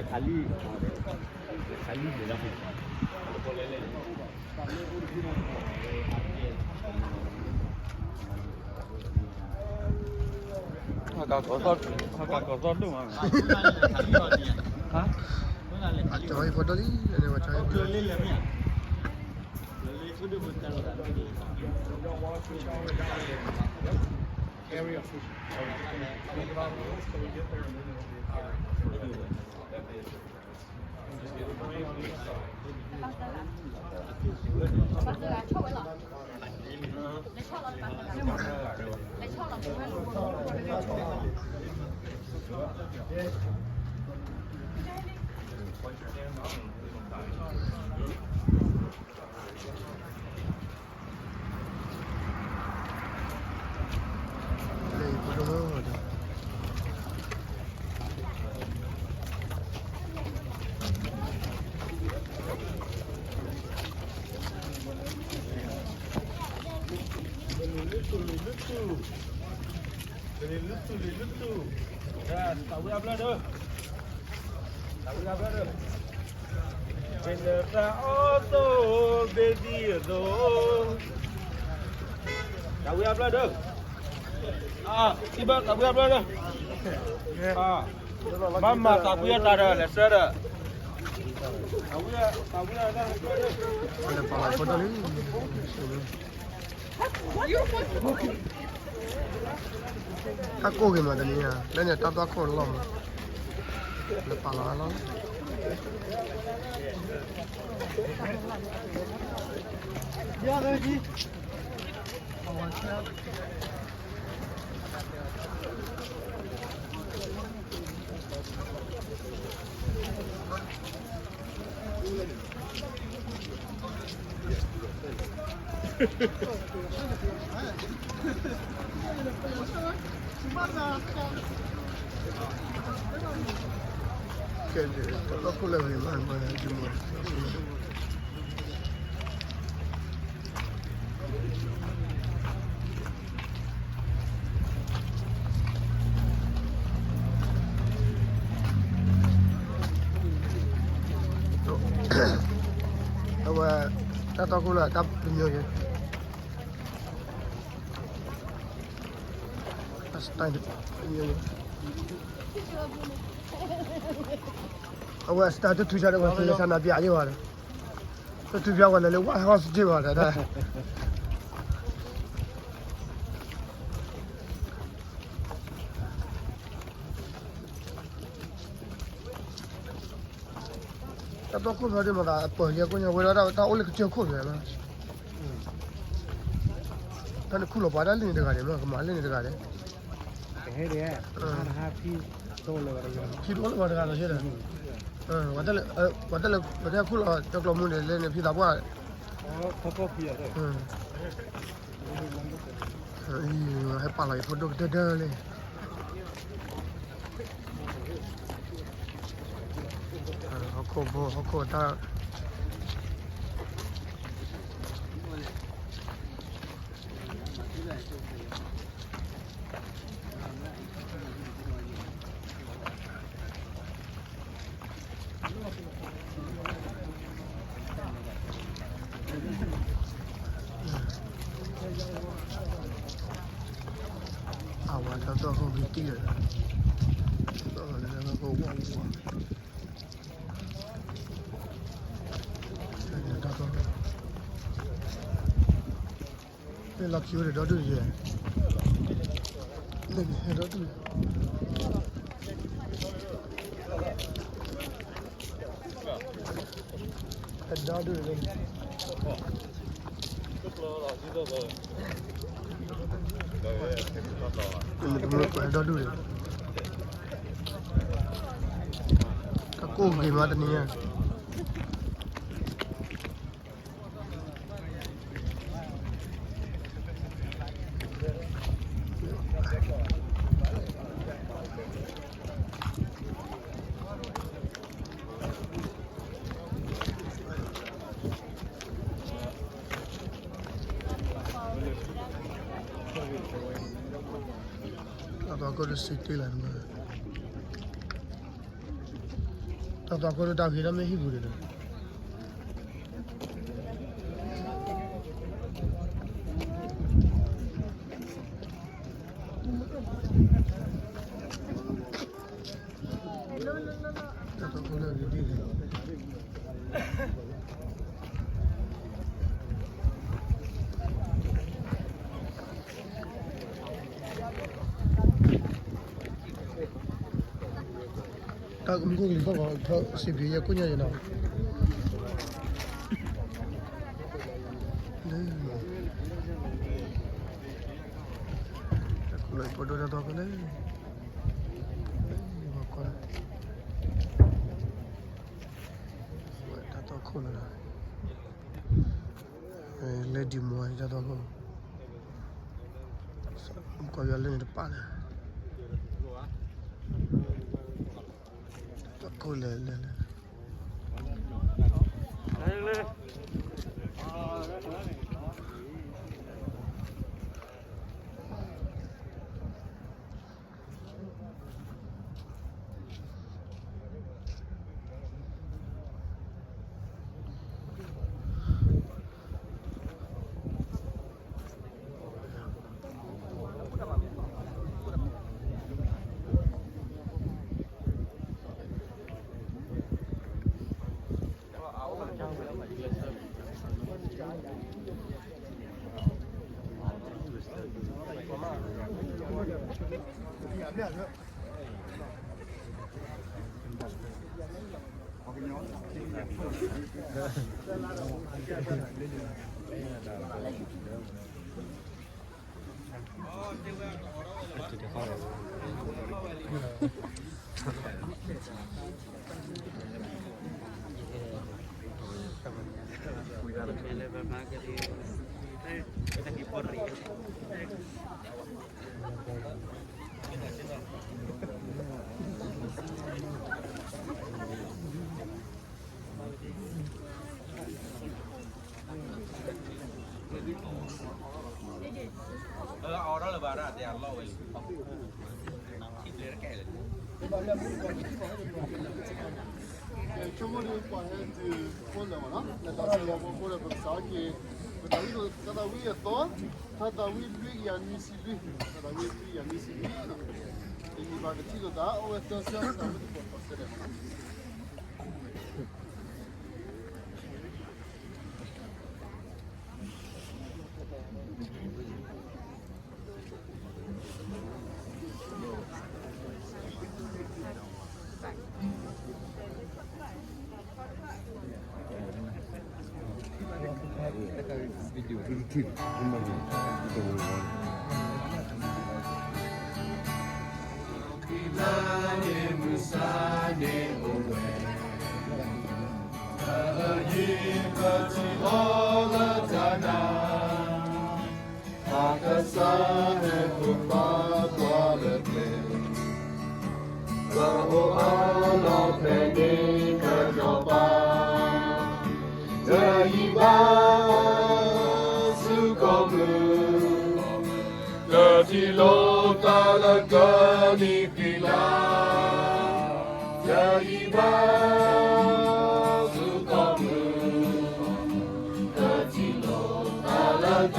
ခါလံ, ခါလံ, ဟကကီၢ်သီဒိၣ်မး, ဟါ, ကၠီၤဟံၣ်ဖိဒိၣ်လံ, န့ၣ်ဝဲကၠီၤဟံၣ်ဖိဒိၣ်လံ.သးဝံၣ်အဘျီဒီး, သးဝံၣ်အဘျီဒီး, သးဝံၣ်အဘျီဒီး, အါ, သးဝံၣ်အဘျီဒီး, အါ, မၤမၤသးဝံၣ်အတၢ်ဒီး လဲၤဆှၢဒီး, သးဝံၣ်, သးဝံၣ်အဘျီဒီး, တၢ်ကိၢ်ဂ့ၤမးတနံၤဧါ, လၢန့ၣ်တၢ်သွၣ်ခိၣ်လီၤမး, လၢပာ်လီၤအလီၢ်လီၤ. ကဲ, တၢ်သွၣ်ခိၣ်လၢအဂ့ၤမး, မၤယၤယမၤ အဝဲ တၢ်သွၣ်ခိၣ်လၢတၢ်ပညိၣ်ယဲ, တၢ်စတၢ်ပညိၣ်ယဲ, အဝဲစတၢ်တထူၣ်ဆါဒီး ဝဲသ့ၣ်ဆါနၤပျးယဲဝဲဒီး, တထူၣ်ပျးဝဲလၢလၢ ဝါ ဟီစတ့ဘၣ်ဒီး တၢ်သွၣ်ခိၣ်ဖျီဒ်မၤသးအပၢၢ်ယဲကိးညါဝဲဒီး တၢ်အိၣ်လၢကစၢၢ်ခိၣ်န့ၣ်လီၤ. တၢ်န့ၣ်ခူၣ်လီၤပှၤတၢ်လံၢ်န့ၣ်တဂၤန့ၣ် မ့ၢ်ကမၤလံၢ်န့ၣ်တဂၤန့ၣ်, ဖံတအိၣ်လၢၤပှၤတဂၤလီၤ, ပှၤတလဲၤခူၣ်လီၤ တကျိၤမူန့ၣ် လၢန့ၣ်ဖံသးပှၢ်, ဟဲပာ်လီၤအံၤဖိဒိၣ်ကတၢၢ်တၢၢ်လံ. ဟီၣ်ခိၣ်ဖိ ဟီၣ်ခိၣ်တၢ် အဝဲတၢ်သွၣ်ခိၣ်ဂ့ၤတံၢ်လီၤ, တၢ်သွၣ်ခိၣ်ဝါဝါ, တၢ်သွၣ်ခိၣ် လၢလီၢ်ခံအိၣ်ဒီးဒီဒူၣ်ယဲ, လၢန့ၣ်ဟဲဒီဒူၣ်, ဟဲဒီဒူၣ်လၢန့ၣ်, လၢန့ၣ်တမူတကိးဟဲဒီဒူၣ်န့ၣ်, တၢ်ကိၢ်ဂ့ၤမးတနံၤညါ အဘၣ်ကီၢ်တစံးတ့ၢ်လၢနမၤ တၢ် တၢ်သွၣ်ခိၣ်လၢတၢ်ဂ့ၤလၢမ့ၢ်ဟံၣ်ပူၤန့ၣ်ဒီး တၢ်သွၣ်ခိၣ်လၢဂ့ၤဒ်လဲၣ် တၢ်မူခိၣ်ကလံၤဖီၣ်ဃီ စံးဘျုးယဲၢ်ကိးညါယဲၢ်နီၤ လၢ တၢ်ခိၣ်လၢပဒိၣ်တၢ်သွၣ်ခိၣ်လၢ တၢ်သွၣ်ခိၣ်လၢ လဲၤဒံးမီၢ်တၢ်သွၣ်ခိၣ် ကီၢ်ယွၤလၢန့ၣ်တပာ်လၢ တၢ်သွၣ်ခိၣ်လဲၤလဲၤလဲၤ ဆိကမိၣ်ဒ်ပှၤဟဲတုၤဖိလၢာ်မးနီၤ လၢတၢ်ဆၢလီၤဖိဖိဒီး ပကစးက့ၤ ပတၢ်ဝံတၢ်သးဝံအသီ တၢ်သးဝံလွံၢ်ကယၤနွံဆံလွံၢ် တၢ်သးဝံလွံၢ်ကယၤနွံဆံလွံၢ် တယံာ်ဘၣ်ကထံၣ်လိာ်သး အဝဲသၢဆၢ တၢ်ဝံတပီၤတပီၤစဲဒဲးမးနီၤ ပကစၢ်ဟဲဃုာ်ပှၤလၢကျဲ ပအိၣ်အလီၢ်ဖဲန့ၣ်ကဒီးပၢ် တယံာ်ဘၣ်ဆူကီၢ်ပူၤ ကထံၣ်လိာ်သးလၢကနံၣ်ဃံလၤ တယံာ်ဘၣ်ဆူကီၢ်ပူၤ ကထံၣ်လိာ်သးလၢက